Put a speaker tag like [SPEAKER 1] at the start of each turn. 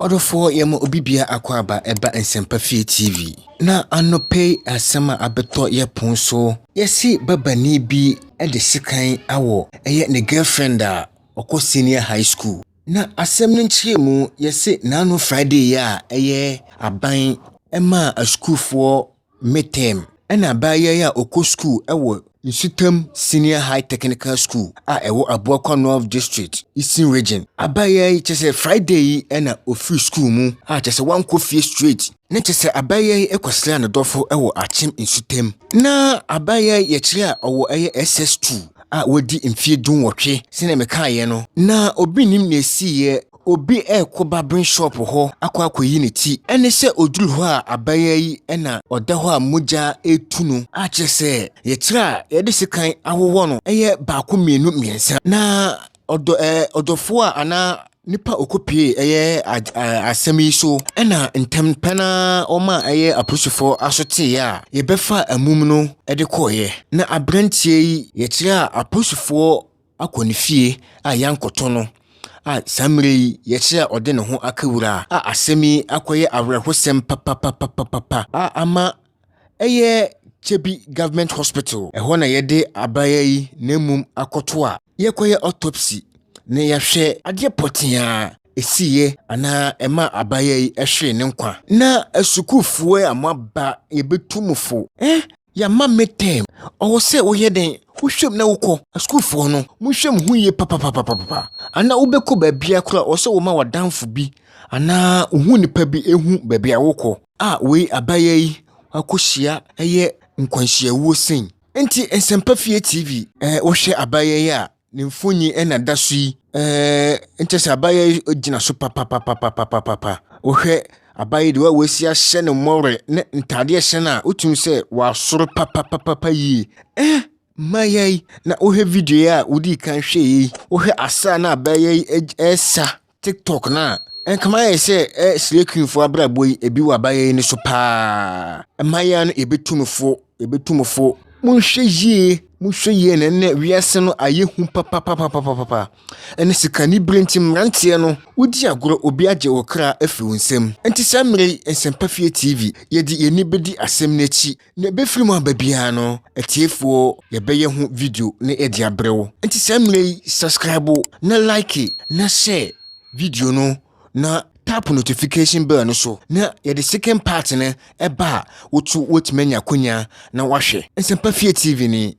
[SPEAKER 1] Ɔdɔfoɔ, yɛma obi bia akɔ aba ɛba Nsɛmpa Fie TV. Na anɔpa yi asɛm a abɛtɔ yɛ pon so, yɛse babani bi de sekan awɔ ɛyɛ ne girlfriend a ɔkɔ senior high school. Na asɛm no nkyerɛmu, yɛse naano Friday yi a ɛyɛ aban ɛmaa asukuufoɔ midterm, ɛna abaayewa yi a ɔkɔ school ɛwɔ Nsutam Senior High Technical School a ɛwɔ Abuakwa North District, Eastern Region. Abaayewa yi, kyerɛ sɛ Friday yi ɛna ofiri school mu a kyerɛ sɛ wankɔ fie straight. Ne kyerɛ sɛ abaayewa yi kɔsraa ne dɔfo ɛwɔ Akyem Nsutam. Na abaayewa yi, yɛkyerɛ a ɔwɔ ɛyɛ SS2 a wadi mfeɛ 18 sɛnea mekaeɛ no. Na obi nim nea esiiɛ, obi ɛrekɔ barbering shop hɔ akɔ akɔyi ne ti. Ɛne sɛ oduru hɔ a, abaayewa yi ɛna ɔda hɔ a mogya etu no, a kyerɛ sɛ yɛkyerɛ a yɛde sekan awowɔ no ɛyɛ baako, mmienu, mmiɛnsa. Na ɔdɔ ɔdɔfoɔ a anaa nipa okopie ɛyɛ asɛm yi so, ɛna ntɛmpɛ naa ɔma ɛyɛ apolisifoɔ aso teeɛ a yɛbɛfa amum no ɛde kɔɔeɛ. Na aberanteɛ yi, yɛkyerɛ a apolisifoɔ akɔ ne fie a yɛankɔtɔ no a saa mmerɛ yi yɛkyerɛ a ɔde ne ho aka wura a asɛm yi akɔyɛ awerɛhosɛm papapapapapa a ama ɛyɛ Kyebi Government Hospital. Ɛhɔ na yɛde abaayewa yi na mmom akɔto a yɛkɔyɛ autopsy na yɛahwɛ adeɛ pɔtee a ɛsiiɛ anaa ɛma abaayewa yi ɛhwee ne nkwa. Na asukuufoɔ a moaba, yɛbɛtu mo fo. Yɛama midterm, ɔwɔ sɛ woyɛ den, wohwɛ mu na wokɔ. Asukuufoɔ no, monhwɛ mo ho yie papapapapa. Anaa wobɛkɔ baabia koraa, ɔwɔ sɛ woma w'adamfo bi anaa wohu nipa bi ehu baabi a wokɔ a wei abaayewa yi akɔhyia ɛyɛ nkwanhyiawuo sen. Nti Nsɛmpa Fie TV, wohwɛ abaayewa yi a ne mfonyin ɛna da so yi, nkyɛ sɛ abaayewa yi gyina so papapapapapapa. Wohwɛ abaayewa deɛ wasi ahyɛ ne mmɔwerɛ ne ntaadeɛ hyɛ no a, wotumi sɛ wasoro papapapa yie. Mmaayewa yi, na wohwɛ video yi a wodii kan hwɛ yi, wohwɛ asa na abaayewa yi ɛresa TikTok no a, nkama ayɛ sɛ slay queenfoɔ abrabɔ yi ebi wɔ abaayewa yi no so paa. Mmaayewa no, yɛbɛtu mo fo, yɛbɛtu mo fo. Monhwɛ yie, monhwɛ yie, na nnɛ wiase no ayɛ hu papapapapapa. Ɛne sikanibere nti, mmeranteɛ no wodi agorɔ, obi agye wo kra afiri wo nsam. Nti saa mmerɛ yi, Nsɛmpa Fie TV, yɛde yɛn ani bɛdi asɛm no akyi na ɛbɛfiri mu aba biara no, atiefoɔ, yɛbɛyɛ ho video na yɛde abrɛ wo. Nti saa mmerɛ yi, subscribe na like na share video no na tap notification bell no so, na yɛde second part no ɛba a, wotu wotumi anya akonya na wahwɛ. Nsɛmpa Fie TV ni.